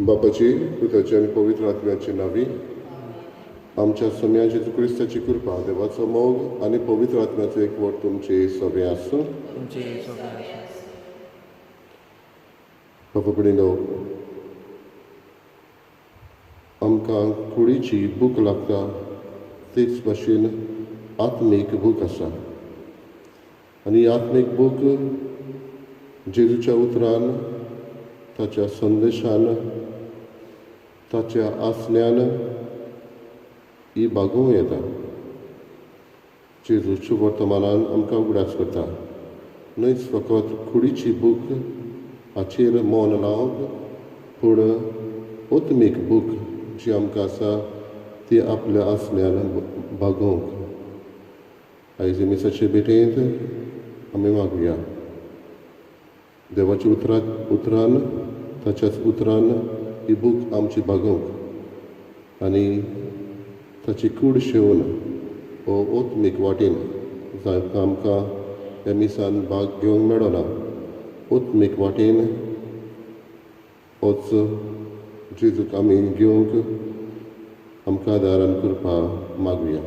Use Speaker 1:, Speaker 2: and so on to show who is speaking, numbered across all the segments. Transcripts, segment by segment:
Speaker 1: बापाची, पुताची आनी पवित्र आत्म्याची नावी आमच्या सोम्या जेजू क्रिस्ताची कृपा, देवाचो मोग आनी पवित्र आत्म्याचो एकवट तुमचे सगळे आसूं. बापा भयणीनो, आमकां कुडीची भूक लागता तेच भाशेन आत्मीक भूक आसा आनी आत्मीक भूक जेजूच्या उतरान, ताच्या संदेशान, ताच्या आसण्यान ही भागोवं येता. जेजूच्या वर्तमानान आमकां उगडास करता, न्हयच फकत कुडीची भूक हाचेर मन लावंक, पूण आत्मीक भूक जी आमकां आसा ती आपल्या आसण्यान भागोवंक. आयज मिसाचे भेटेंत आमी मागुया देवाच्या उतरान, ताच्याच उतरान ही भूक आमची भागोवंक आनी ताची कूड शेवून हो आत्मीक वाटेन जांकां आमकां ह्या मिसान भाग घेवंक मेळना, आत्मीक वाटेन होच जेजूक आमी घेवंक आमकां आदारान कृपा मागुया.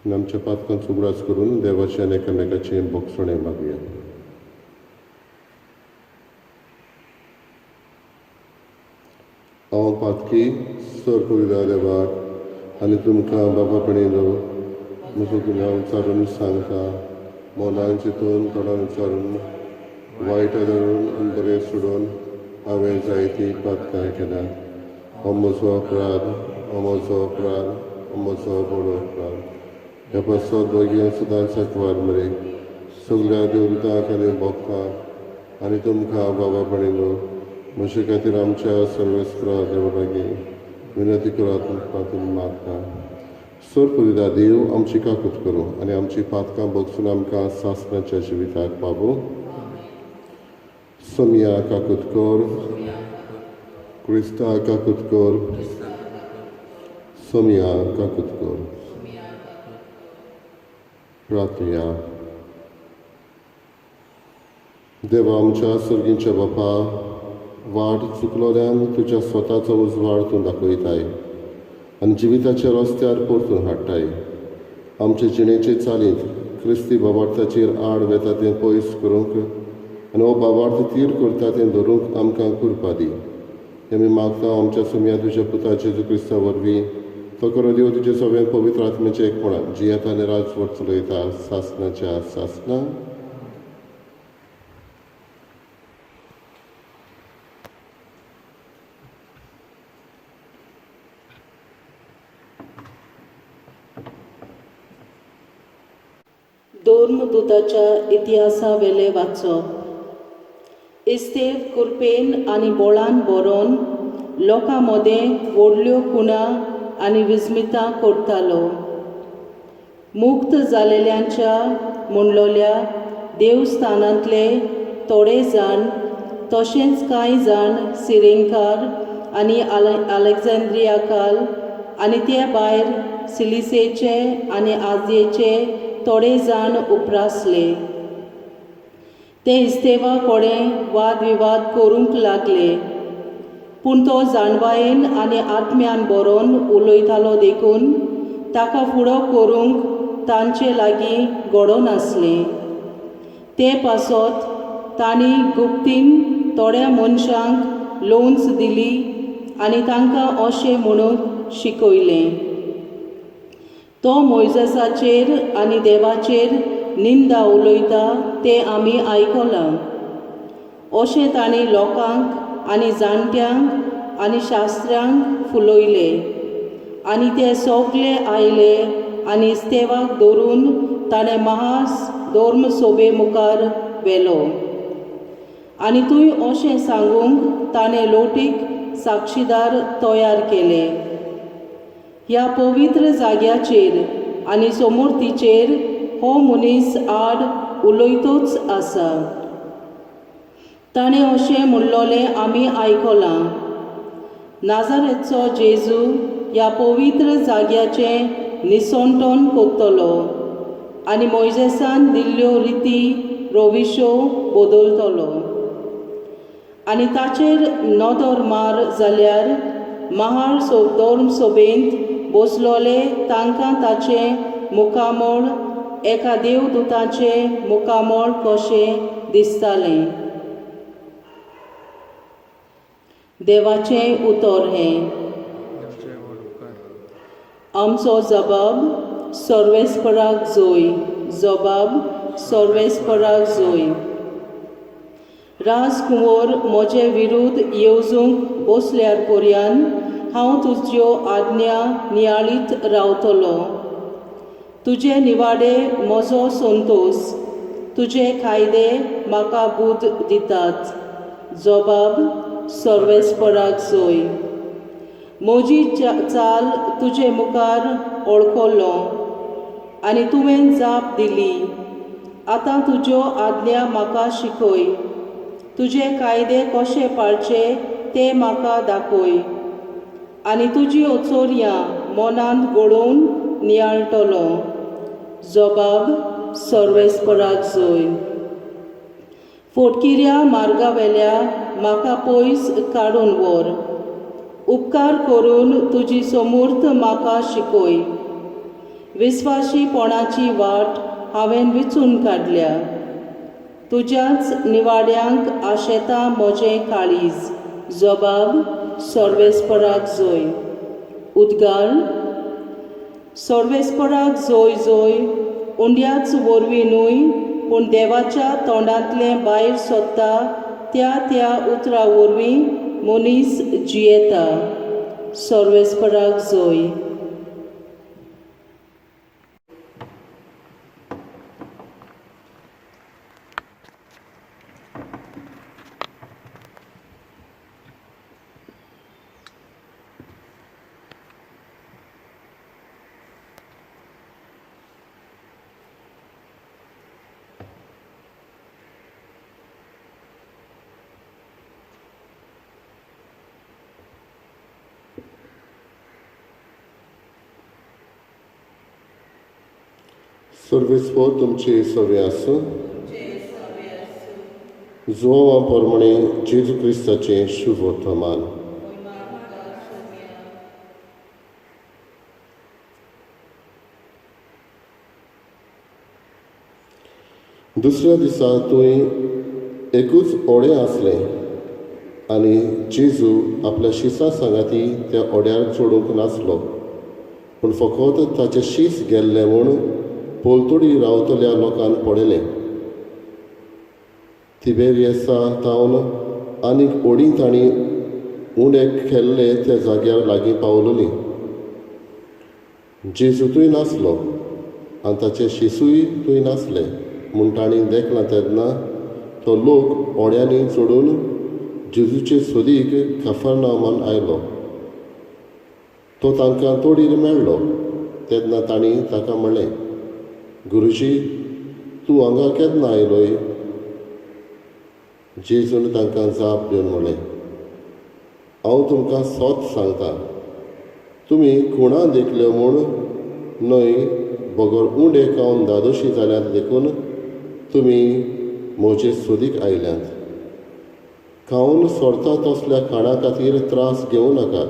Speaker 1: आनी आमच्या पातकांचो उगडास करून देवाचे आनी एकामेकाचें भोगसणें मागुया. हांव पातकी सर कविता देवाक आनी तुमकां बाबा पणेलो म्हजो गुन्यांव विचारून सांगता, मनान चिंतून तोंडान विचारून वायट धरून आनी बरें सोडून हांवें जायतीं पातकां केल्यात. हो म्हजो अपराध, हो म्हजो अपराध, हो म्हजो व्हडलो अपराध. ह्या पासत दोगी सदांच साकवार मरे सगल्या देवतांक आनी भक्तांक आनी तुमकां बाबा पणेलो म्हजे खातीर आमच्या सर्वेस्परा देवा लागीं विनंती करात पातून मागता. सर पुरिदा देव आमची काकूत करूं आनी आमची पातकां भोगसून आमकां सासणाच्या जिविताक पावूं. सोमया काकूत कर, क्रिस्ता काकूत कर, सोमया काकूत कर. प्रार्थया. देवा आमच्या सर्गींच्या बापा, वाट चुकलोल्यान तुज्या स्वताचो उजवाड तूं दाखयताय आनी जिविताच्या रस्त्यार परतून हाडटाय. आमचे जिणेचे चालींत क्रिस्ती बाबार्थाचेर आड वेता तें पयस करूंक आनी हो बाबार्थ तीर करता तें धरूंक आमकां कृपा दी. हें आमी मागता आमच्या सोमया तुज्या पुता जेजू क्रिस्ता वरवीं. तो करो देव तुजे सगळ्यां पवित्र आत्म्याचें एकपणान जियेता आनी राजवट चलयता सासणाच्या सासणा.
Speaker 2: धर्मदूताच्या इतिहासावेलें वाचप. इस्तेव कुरपेन आनी बोळान बरोवन लोकां मदें व्हडल्यो खुणा आनी विस्मितां करतालो. मुक्त जालेल्यांच्या म्हणलोल्या देवस्थानांतले थोडे जाण तशेंच कांय जाण सिरेंकार आनी अलेक्झांद्रियाकार आनी ते भायर सिलिसेचे आनी आजयेचे थोडे जाण उप्रासले. ते इस्तेवा कडेन वादविवाद करूंक लागले, पूण तो जाणवायेन आनी आत्म्यान बरोवन उलयतालो देखून ताका फुडो करूंक तांचे लागीं घडोनासलें. ते पासत तांणी गुप्तीन थोड्या मनशांक लोन्स दिली आनी तांकां अशें म्हणूंक शिकयलें, तो मोयजेसाचेर आनी देवाचेर निंदा उलयता तें आमी आयकलां. अशें तांणी लोकांक आनी जाणट्यांक आनी शास्त्र्यांक फुलयले आनी ते सगले आयले आनी इस्तेवाक धरून ताणें महास धर्म सोबे मुखार व्हेलो. आनी थंय अशें सांगूंक ताणें लोटीक साक्षीदार तयार केले. ह्या पवित्र जाग्याचेर आनी समूर्तीचेर हो मनीस आड उलयतूच आसा. ताणें अशें म्हणलोलें आमी आयकलां, नाजारेचो जेजू ह्या पवित्र जाग्याचें निसंटन करतलो आनी मोयजेसान दिल्ल्यो रिती रोविशो बदलतलो. आनी ताचेर नदर मार जाल्यार महाल धर्म सभेंत बसलोले तांकां ताचें मुखामळ एका देवदूताचें मुखामळ कशें दिसतालें. देवाचें उतर हें. आमचो जबाब सर्वेस्पराक जोय. जबाब सर्वेस्पराक जोय. राजकुंवर म्हजे विरुद्ध येवजूंक बसल्यार पर्यान हांव तुज्यो आज्ञा नियाळीत रावतलो. तुजे निवाडे म्हजो संतोश, तुजे कायदे म्हाका बुद्द दितात. जबाब सर्वेस्पराक जोय. म्हजी चाल तुजे मुखार वळखलो आनी तुवें जाप दिली. आतां तुज्यो आज्ञा म्हाका शिकय, तुजे कायदे कशे पाळचे ते म्हाका दाखय आनी तुजी ओचोरयां मनांत घडोवन नियाळटलो. जबाब सर्वेस्पराक जोय. फोटकिऱ्या मार्गावेल्या म्हाका पयस काडून व्हर, उपकार करून तुजी समूर्त म्हाका शिकय. विस्वाशीपणाची वाट हांवें विचून काडल्या, तुज्याच निवाड्यांक आशेता म्हजें काळीज. जबाब सर्वेस्पराक जोय. उद्गार सर्वेस्पराक जोय जोय. उंड्याच वरवीं न्हय पूण देवाच्या तोंडांतलें भायर सोदता त्या त्या उतरा वरवीं मनीस जियेता. सर्वेस्पराक जोय.
Speaker 1: सर्वेस्पर तुमचे सवे आसूं. जुवां प्रमाणे जेजू क्रिस्ताचें शुभ वर्तमान. दुसऱ्या दिसा थंय एकूच ओडें आसलें आनी जेजू आपल्या शिसां सांगाती त्या ओड्यार चडूंक नासलो, पूण फकत ताचे शीस गेल्ले म्हूण पलतडी रावतल्या लोकान पळयलें. तिबेरियसा तावन आनीक ओडी तांणी उंडे खेल्ले त्या जाग्यार लागीं पावलोली. जेजू थंय नासलो आनी ताचे शिसूय थंय नासले म्हूण तांणी देखलां तेन्ना तो लोक ओड्यांनी चडून जेजूचे सोदीक कफरनामान आयलो. तो तांकां तोडीर मेळ्ळो तेन्ना तांणी ताका म्हणलें, गुरुजी, तूं हांगा केन्ना आयलोय? जेजून तांकां जाप दिवन म्हणलें, हांव तुमकां सत सांगता, तुमी खुणा देखल्यो म्हूण न्हय, बगर उंडे खावन धादोशी जाल्यात देखून तुमी म्हजे सोदीक आयल्यात. खावन सोडता तसल्या खाणा खातीर त्रास घेवं नाकात,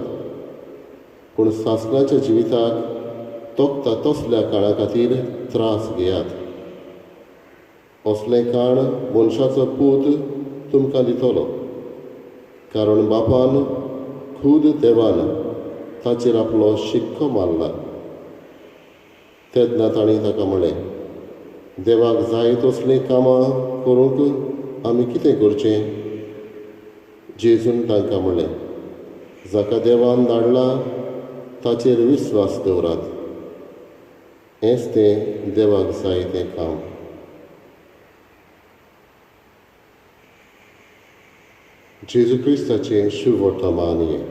Speaker 1: पूण सासणाच्या जिविताक तोखता तसल्या खाणा खातीर त्रास घेयात. असलें खाण मनशाचो पूत तुमकां दितलो, कारण बापान खूद देवान ताचेर आपलो शिक्को मारला. तेन्ना तांणी ताका म्हणलें, देवाक जाय तसलीं कामां करूंक आमी कितें करचें? जेजून तांकां म्हणलें, जाका देवान धाडला ताचेर विस्वास दवरात, हेंच तें देवाक जाय तें काम. जेजू क्रिस्ताचें शुभ वर्तमान हें.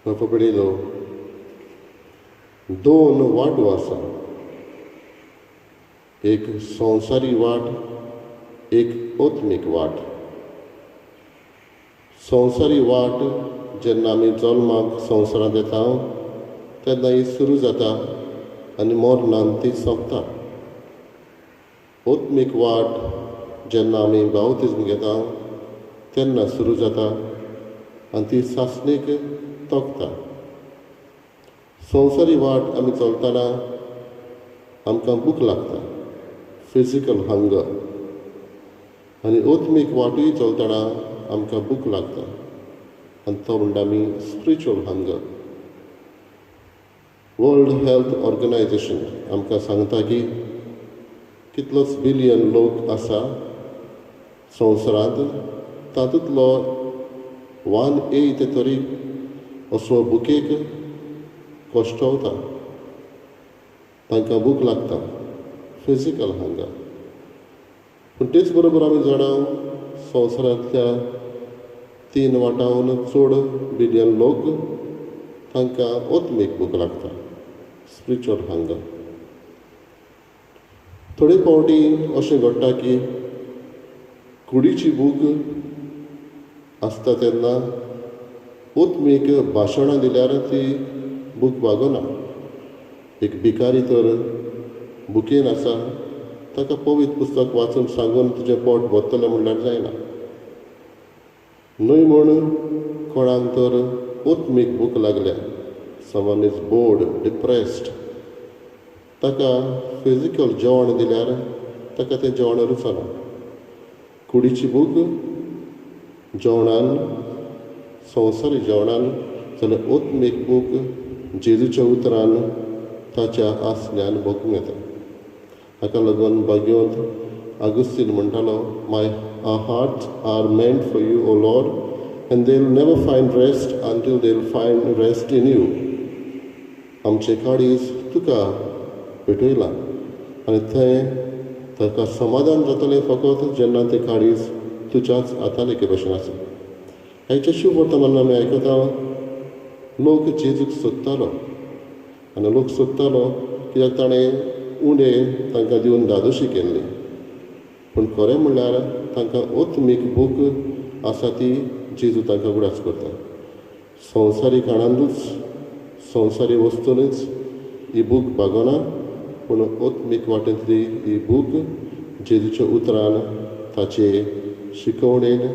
Speaker 1: बापा भयणीनो, दोन वाटो आसा, एक संवसारी वाट, एक आत्मीक वाट. संवसारी वाट जेन्ना आमी जल्माक संवसारांत येता तेन्ना ही सुरू जाता आनी मरणान ती सोंपता. आत्मीक वाट जेन्ना आमी बावतिज्म घेता तेन्ना सुरू जाता आनी ती सासणीक तोंकता. संवसारी वाट आमी चलतना आमकां भूक लागता, फिजिकल हंगर, आनी आत्मीक वाटूय चलतना आमकां भूक लागता आनी तो म्हणटा आमी spiritual hunger. World Health Organization आमकां सांगता की कितलोच बिलियन लोक आसा संवसारांत, तातूंतलो 1/8 तरी असो भुकेक कश्टवता, तांकां भूक लागता, फिजिकल हंगर. पूण तेच बरोबर आमी जाणा संवसारांतल्या 3 वाटावन चड बिलियन लोक तांकां आत्मीक भूक लागता, स्पिरिच्युअल हंगर. थोडे फावटी अशें घडटा की कुडीची भूक आसता तेन्ना आत्मीक भाशणां दिल्यार ती भूक भागना. एक भिकारी तर भुकेन आसा, ताका पवित्र पुस्तक वाचून सांगून तुजें पोट भरतलें म्हणल्यार जायना. न्हय म्हूण कोणाक तर आत्मीक भूक लागल्या, समवन is board, depressed, ताका फिजिकल जेवण दिल्यार ताका तें जेवण रुचना. कुडीची भूक जेवणान, संवसारी जेवणान, जाल्यार आत्मीक भूक जेजूच्या उतरान, ताच्या आसल्यान भोगूंक येता. हाका लागून भाग्यवंत आगुस्तीन म्हणटालो, my heart are meant for you O Lord and they will never find rest until they will find rest in you. आमचें काळीज तुका पेटयलां आनी थंय ताका समाधान जातलें फकत जेन्ना तें काळीज तुज्याच हातालेखे भशेन आसा. आयच्या शुभ वर्तमानान आमी आयकता लोक जेजूक सोदतालो आनी लोक सोदतालो कित्याक ताणें उंडे तांकां दिवन धादोशी केल्ली. पूण खरें म्हणल्यार तांकां आत्मीक भूक आसा ती जेजू तांकां उगडास करता. संवसारी खाणांतूच, संवसारी वस्तूनच ही भूक भागना, पूण आत्मीक वाटेंतली ही भूक जेजूच्या उतरान, ताचे शिकवणेन,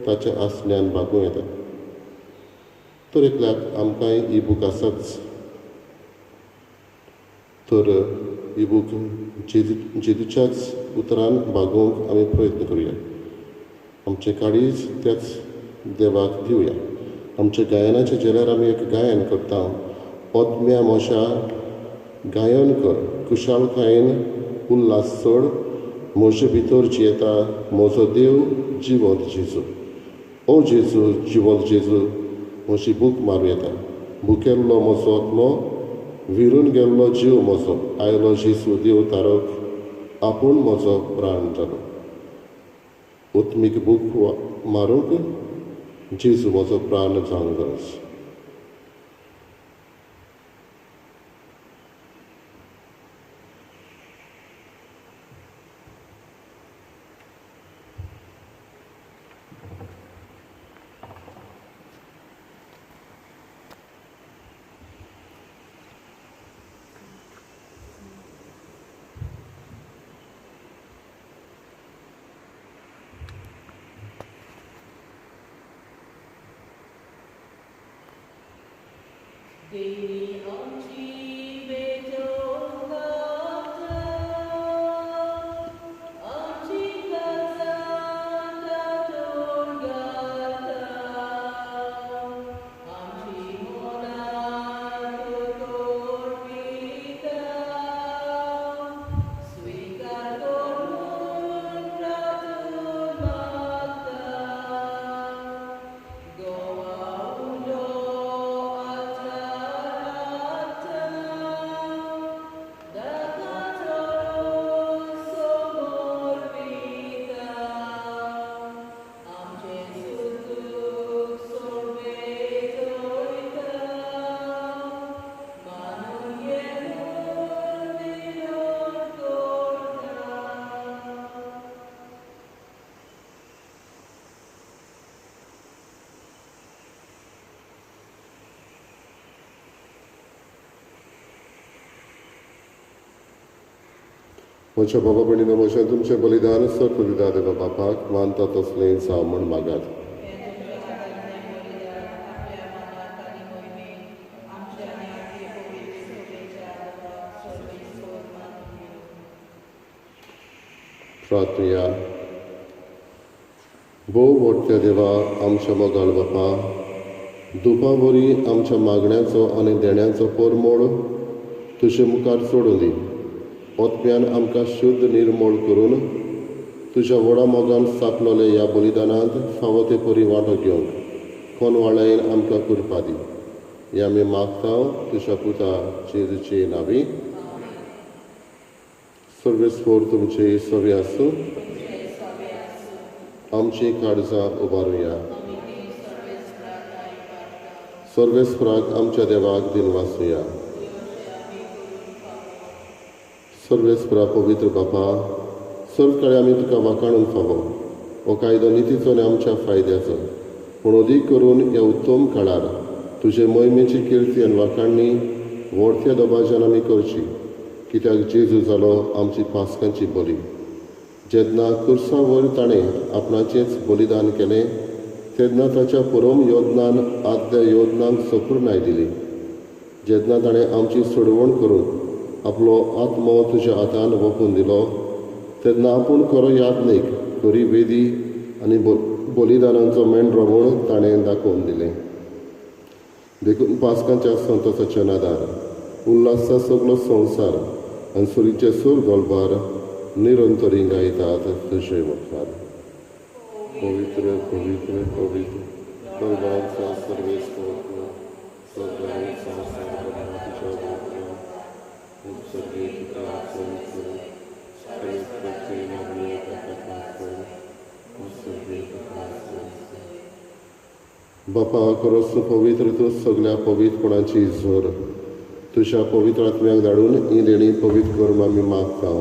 Speaker 1: ताच्या आसण्यान भागूं येता. तर एकल्याक आमकांय ही भूक आसाच, तर ही भूक जेजूच्याच उतरान भागोवंक आमी प्रयत्न करुया. आमचें काळीज त्याच देवाक दिवया. आमच्या गायनाच्या जेल्यार आमी एक गायन करता, आत्म्या म्हज्या गायन कर, खुशालकायेन उल्हास चड, म्हजे भितर जियेता म्हजो देव जिवंत जेजू. ओ जेजू, जिवंत जेजू, म्हजी भूक मारूं येता. भुकेल्लो म्हजो आत्मो, विरून गेल्लो जीव म्हजो, आयलो जेजू देव तारक, आपूण म्हजो प्राण जालो. आत्मीक भूक मारूंक जेजू म्हजो प्राण जावंक गरज.
Speaker 2: देवी आमची भेटोवंक आमची काळजां तातूंत घालता, आमची मनां तूं कोरपिता, स्विकार करून प्रार्थून मागता. गोवा उलो आचारा
Speaker 1: म्हज्या बाबा भयणीनो, म्हजें तुमचें बलिदान सर्व देवा बापाक मानता तसलें जावं म्हूण मागात. प्रार्थया. भोव मोठ्या देवा, आमच्या मोगाळ बापा, दुपा वरी आमच्या मागण्याचो आनी देण्याचो परमोळ तुजे मुखार सोडून दी. ओतप्यान आमकां शुद्ध निर्मोळ करून तुज्या व्हडा मोगान स्थापलोले ह्या बलिदानांत फावो ते परी वांटो घेवंक कोनवाळायेन आमकां कृपा दी. हें आमी मागता तुज्या पुता जेजूचे नांवी. सर्वेस्पोर तुमचे सवे आसूं. आमची काळजां उबारुया. सर्वेस्पराक आमच्या देवाक दिनवासुया. सर्वेस्परा पवित्र बापा, सर्व काळी आमी तुका वाखाणून फावो. हो कायदो नितीचो आनी आमच्या फायद्याचो, पूण अदीक करून ह्या उत्तम काळार तुजे मोहिमेची किर्ती आनी वाखाणणी व्हडत्या दबाज्यान आमी करची. कित्याक जेजू जालो आमची पास्कांची बली. जेन्ना कुर्सा वयर ताणें आपणाचेंच बलिदान केलें तेन्ना ताच्या परम योजनान आदल्या योजनांक सपूर्णाय दिली. जेन्ना ताणें आमची सोडवण करून आपलो आत्मो तुज्या हातान वखून दिलो तेन्ना आपूण खरो यादनीक, खरी वेदी आनी बलिदानांचो मेंढरो म्हूण ताणें दाखोवन दिलें. देखून पास्कांच्या संतोसाच्या नादार उल्हासता सगलो संवसार आनी सुरीचे सूर गोलबार निरंतरी गायतात तुजे मुखार. पवित्र पवित्र पवित्र सर्वांचा सर्वेस्पर सगळ्यांचा तुझ्या बापा, खरोच पवित्र तूं सगल्या पवित्रपणाची जोर. तुज्या पवित्र आत्म्याक धाडून ही देणी पवित्र करून आमी मागता.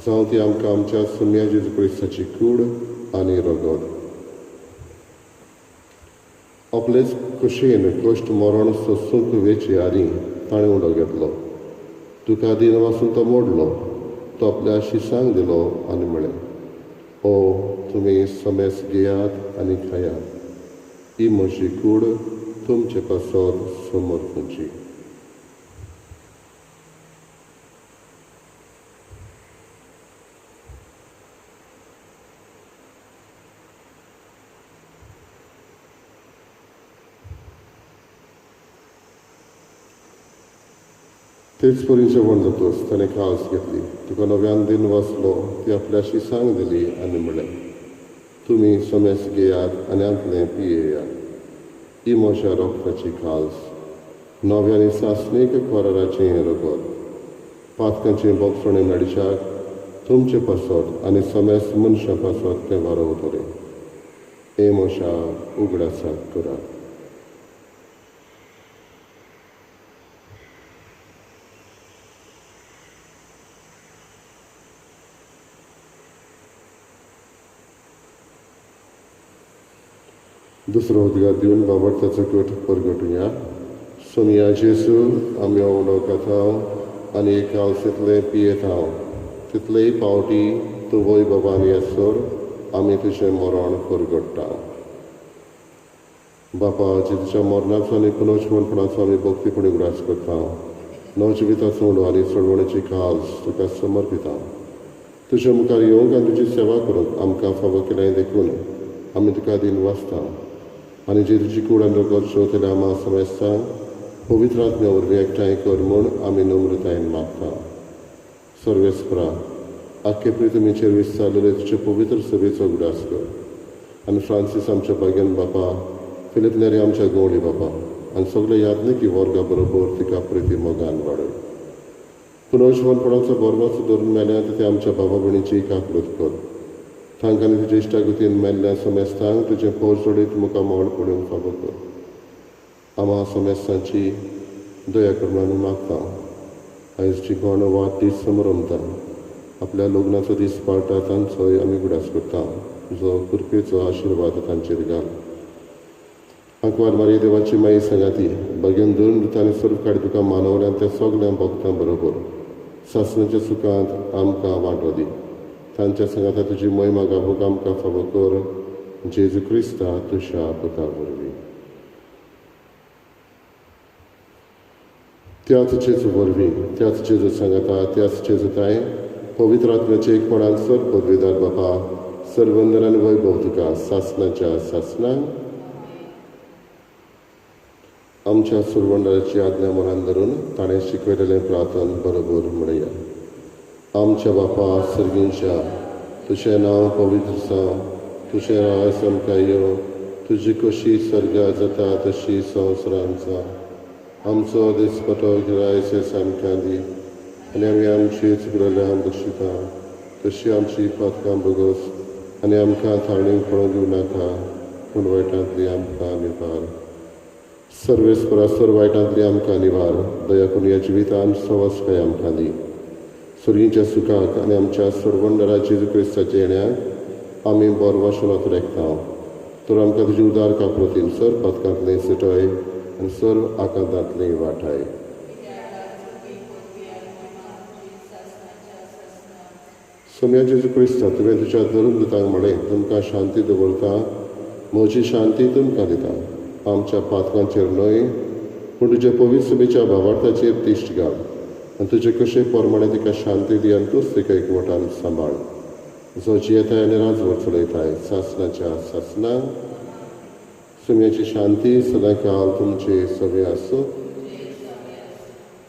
Speaker 1: जावं ती आमकां आमच्या सुम्या जेजू क्रिस्ताची कूड आनी रगत. आपलेच कुशीन कश्ट मरण सोसूंक वेचे आदीं ताणें उडो घेतलो. तुका दिन वासून तो मोडलो. तो आपल्या शिसांक दिलो आनी म्हळें, ओ तुमी समेस घेयात आनी खायात. ही म्हजी कूड तुमचे पासत समर्पणची. तेच परी जेवण जातच ताणें खास घेतली. तुका नव्यान दिन वाचलो, ती आपल्या शिसांक दिली आनी म्हळें, तुमी समेस घेयात आनी आंतलें पियेयात. ही म्हज्या रोगताची खास, नव्या आनी सासणीक कराराचें रगत. पातकांचें बोगसणें मेळच्याक तुमचे पासत आनी समेस मनशां पासत तें वारोवतलें. हें म्हज्या उगडासाक करात. दुसरो उद्गार दिवन बाबडताचो कट परगटुया. सोनिया जेजू, आमी उडो खाता आनी एक कालसेंतलें पियेता तितलेय पावटी तूं वय बाबा आनी येसर आमी तुजें मरण परगट्टा. बापा, जेजूच्या मरणाचो आनी पुनर्जिवनपणाचो आमी भक्तीपणी उगडास करता. नवजिविताचो उडो आनी सोडवणेची खास तुका समर्पिता. तुज्या मुखार येवंक आनी तुजी सेवा करूंक आमकां फावो केल्याय देखून आमी तुका दिन वाचता. आनी जेजूची कूड आनी रगत शेवतल्या आमा समेस्तांक पवित्र आत्म्या वरवीं एकठांय कर म्हूण आमी नम्रतायेन मागता. सर्वेस्परा, आख्खे पृथ्वीचेर विस्तारलेले तुजे पवित्र सभेचो उगडास कर आनी फ्रांसीस आमच्या भाग्यान बापा, फिलीप नेरी आमच्या गवळी बापा आनी सगळे यादनिकी वर्गा बरोबर तिका प्रिती मोगान वाडय. पुनर्जिवनपणाचो बरवाचो धरून मेल्यात ते आमच्या बाबा भयणीची काकळूत कर. तांकां आनी तुज्या इश्टागतीन मेल्ल्या समेस्तांक तुजें पोर सोडीत मुखार मोड पडूंक फावो कर. आमा समेस्तांची दया कर आमी मागता. आयज जी कोण वाट दीस समरमता आपल्या लग्नाचो दीस पाळटा तांचोय आमी उगडास करता. जो कृपेचो आशिर्वाद तांचेर घाल. आंकवार मारी देवाची माई सांगाती बागेन दोन मृतांनी सर्व काडी तुका मानवल्यान त्या सगळ्या भक्तां बरोबर सासणाच्या सुखांत आमकां वांटो दी. तांच्या सांगाता तुजी महिमा गावूंक आमकां फावो कर, जेजू क्रिस्ता तुज्या पुता वरवीं. त्याच जेजू वरवीं, त्याच जेजू सांगाता, त्याच जेजू ताय पवित्र आत्म्याचे एकपणान सर पदवीदार बापा सर्वंदन आनी वैभव तुका सासणाच्या सासणाक. आमच्या सुरवंडाची आज्ञा मनान धरून ताणें शिकयलेलें प्रार्थन बरोबर म्हणया. आमच्या बापा सर्गींच्या, तुजें नांव पवित्र जावं, तुजें राज आमकां येवं, तुजी कशी सर्गार जाता तशी संवसारांत जावं. आमचो दिसपटो गिरायस आमकां दी आनी आमी आमची चुकलेल्यांक बक्षिता तशी आमची पातकां भोगोस आनी आमकां थाळणीक पळोवन दिवं नाका, पूण वायटांतली आमकां निवार. सर्वेस्परा सर वायटांतली आमकां निवार. दया करून ह्या जिवितान सवसकाय आमकां दी. सुर्गींच्या सुखाक आनी आमच्या सरवंडरा जेजू क्रिस्ताच्या येण्याक आमी बरो वाशनांत रेखता. तर आमकां तुजी उदार काप्रतीन सर पातकांतलें सुटय आनी सर्व आकांतांतलें वाठाय. सोम्या जेजू क्रिस्ता, तुवें तुज्या धर्मदूतांक म्हळें, तुमकां शांती दवरता, म्हजी शांती तुमकां दिता. आमच्या पातकांचेर न्हय पूण तुज्या पवित्र सभेच्या भावार्थाचेर तिश्ट घाल आनी तुजे कशे प्रमाणे तिका शांती दी आनी तूच तिका एकवटान सांबाळ. जो जियेताय आनी राजवट चलयताय सासणाच्या सासणाक. सुम्याची शांती सदांकाल तुमचे सगळे आसूं.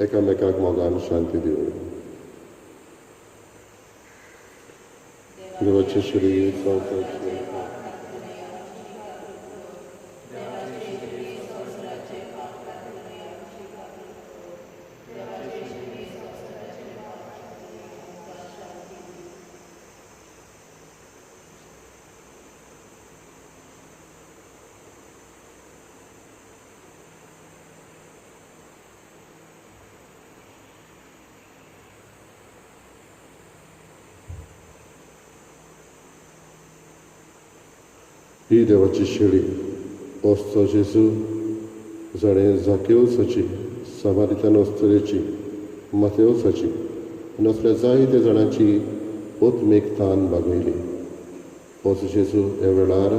Speaker 1: एकामेकाक मोगान शांती दिवया. देवाचे शरीर संवसाराचे ही देवाची शेळी वस्तू जेजू जाणें जाकेवसाची समारितान अस्तुरेची मातेवसाची आनी असल्या जायत्या जाणांची ओतमेक तान भागयली. होच जेजू ह्या वेळार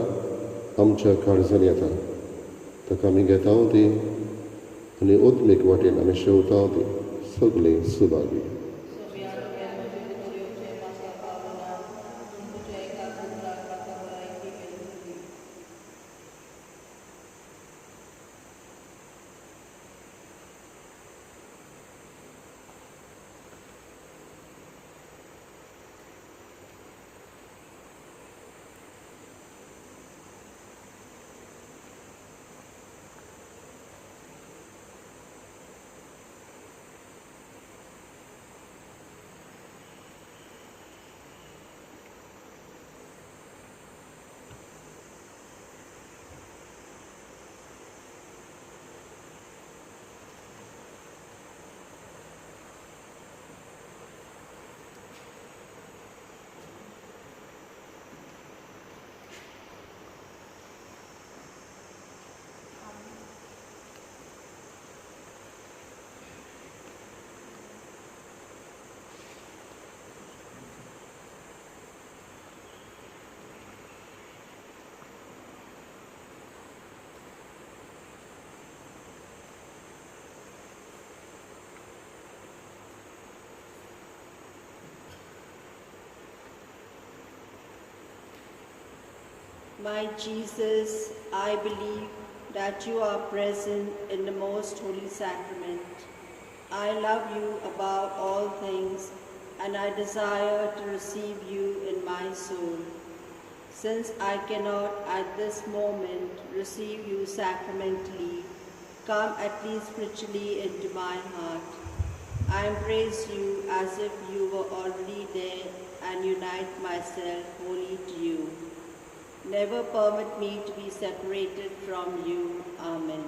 Speaker 1: आमच्या काळजान येता. ताका आमी घेता ती आनी ओतमेक वाटेन आमी शेवता ती सगळीं Subhagi.
Speaker 3: My Jesus, I believe that you are present in the most holy sacrament. I love you above all things, and I desire to receive you in my soul. Since I cannot at this moment receive you sacramentally, come at least spiritually into my heart. I embrace you as if you were already there and unite myself wholly to you. Never permit me to be separated from you. Amen.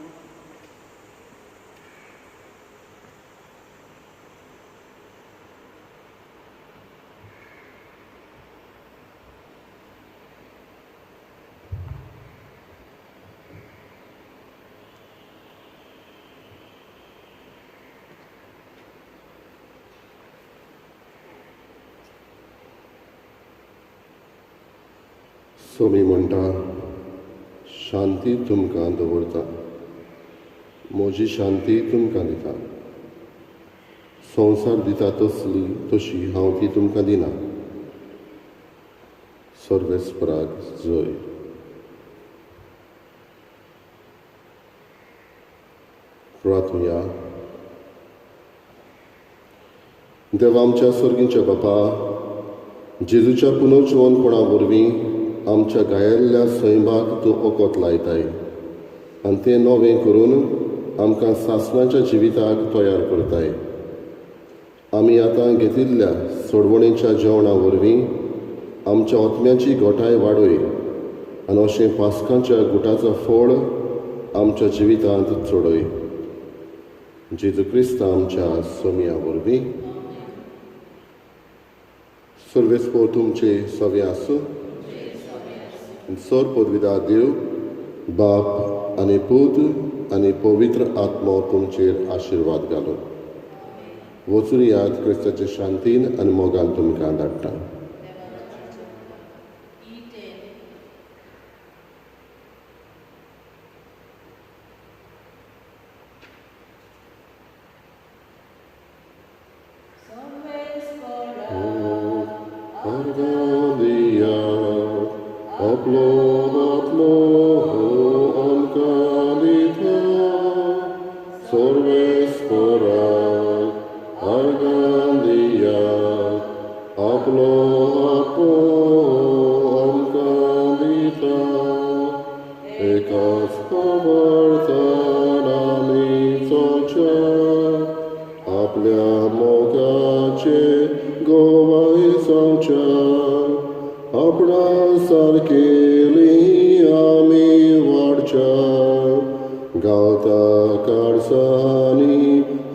Speaker 1: Somi म्हणटा, शांती तुमकां दवरता, म्हजी शांती तुमकां दिता. संवसार दिता तसली तशी हांव ती तुमकां दिना. सर्वेस्पराक जय. प्रार्थुया. देवा आमच्या सर्गीच्या बापा, जेजूच्या पुनर्जिवनपणा वरवीं आमच्या गायल्ल्या सैमाक तूं ओकोत लायताय आनी तें नवें करून आमकां सासणाच्या जिविताक तयार करताय. आमी आतां घेतिल्ल्या सोडवणेच्या जेवणा वरवीं आमच्या आत्म्याची घटाय वाडय आनी अशें पास्कांच्या गुटाचो फळ आमच्या जिवितांत चडय. जेजू क्रिस्त आमच्या सोमया वरवीं. सर्वेस्पोर तुमचे सवे आसूं. सर पदविदा देव बाप आनी पूत आनी पवित्र आत्मो तुमचेर आशिर्वाद घालूं. वचून याद क्रिस्ताचे शांतीन आनी मोगान तुमकां धाडटा.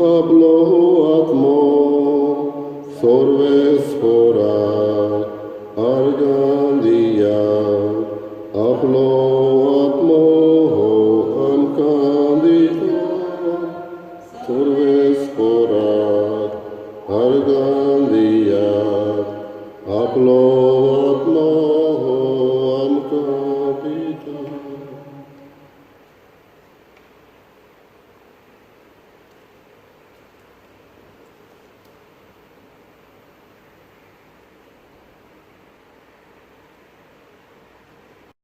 Speaker 1: आपलो आत्मो सर्वेस्पोरा.